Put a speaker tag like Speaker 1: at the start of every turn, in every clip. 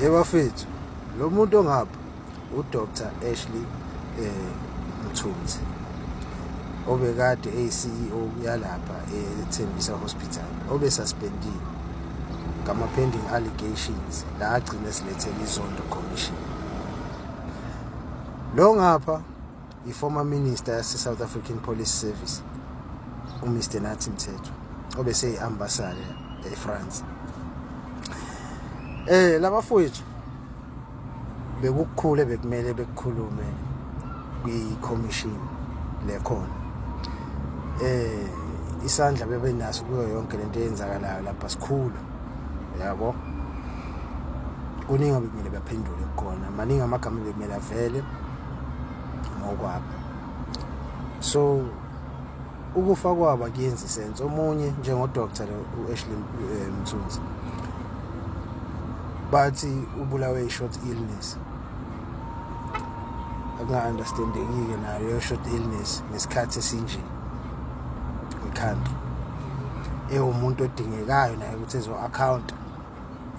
Speaker 1: Yebafethu, lo muntu ongapha uDr Ashley Mthunzi obekade eyi-CEO yalapha eThembisa Hospital, obesuspendiwe ngama-pending allegations la agcine silethele iZondo Commission. Lo ngapha i-former minister yase-South African Police Service, uMr Nathi Mthethwa, obeseyi-ambassador eFrance. Labafowethu bekukukhule bekumele bekukhulume kwi-commission lekhona. Isandla bebenaso kuyo yonke lento eyenzakalayo lapha sikhulu, yabo. Kuningi bekumele baphendule kukhona, maningi amagama bekumele avele ngokwabo. So ukufa kwabo akuyenzi sense. Omunye njengo-doctor lo u-Ashley Mthunzi, bathi ubulawe i-short illness. Akunga-understandeki-ke nayo leyo short illness ngesikhathi esinje kwi-country, ewumuntu odingekayo naye ukuthi ezo-account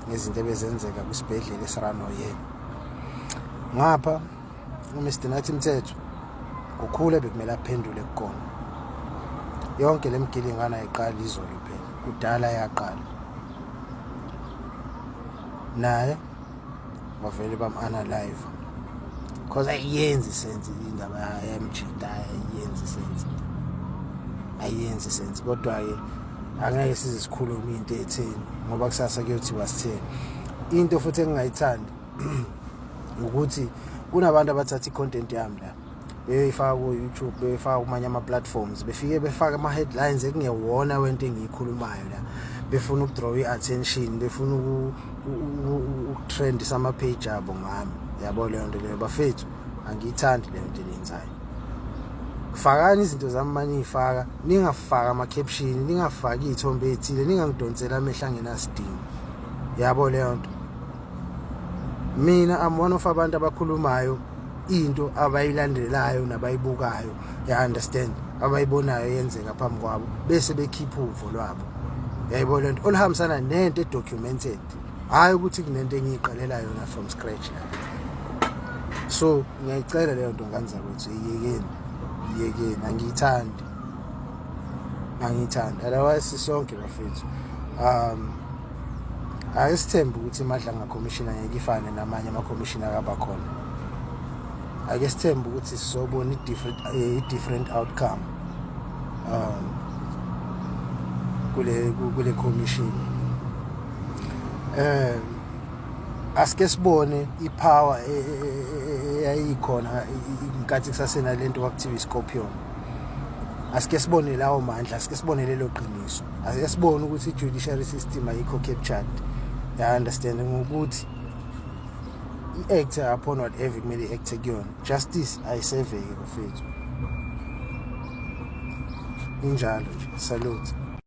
Speaker 1: ngezinto ebezenzeka kwisibhedlela esirano yena. Ngapha uMr Nathi Mthethwa kukhule bekumele aphendule kukona. Yonke le mgilingana ayiqali izolo phela, kudala yaqala. Naye bavele bam-unalive 'cause ayiyenzi sense indaba yamjita, ayiyenzi sense, ayiyenzi sense. Kodwa-ke angeke size sikhulume into etheni ngoba kusasa kuyothiwa sitheni. Into futhi engingayithandi ukuthi kunabantu abathatha i-content yami la beyoyifaka ku-YouTube, beyoyifaka kumanye ama-platforms, befike befake ama-headlines ekungewona wento engiyikhulumayo la, befuna ukudraw i-attention, befuna ukutrendisa ama-page abo ngami, yabo. Leyo nto leyo, bafethu, angiyithandi leyo nto eniyenzayo. Fakani izinto zami maniyifaka, ningafaki ama-caption, ningafaki iy'thombe ey'thile, ningangidonseli amehlo angenasidingo, yabo leyo nto. Mina I'm one of abantu abakhulumayo into abayilandelayo nabayibukayo, ya understand, abayibonayo yenzeka phambi kwabo, bese bekhipha uvo lwabo, yayibona lento, oluhambisana nento edocumented, hayi ukuthi kunento engiyiqalela yona from scratch la. So ngiyayicela leyo nto, ngane zakwethu, iyekeni, iyekeni, angiyithandi, angiyithandi. Otherwise sisonke bafethu, ake sithembe ukuthi iMadlanga Commission angeke ifane namanye ama-commission akaba khona. Ake sithembe ukuthi sizobona i-different outcome kule commission. Asike sibone ipower eyayikhona inkathi kusasenalento kwakuthiwa iScorpion. Asike sibone lawo mandla, asike sibone lelo qiniso, asike sibone ukuthi i-judiciary system ayikho captured, ya understand, ngokuthi i-act upon whatever kumele i-act kuyona. Justice ayiseveki bafethu, injalo nje. Salute.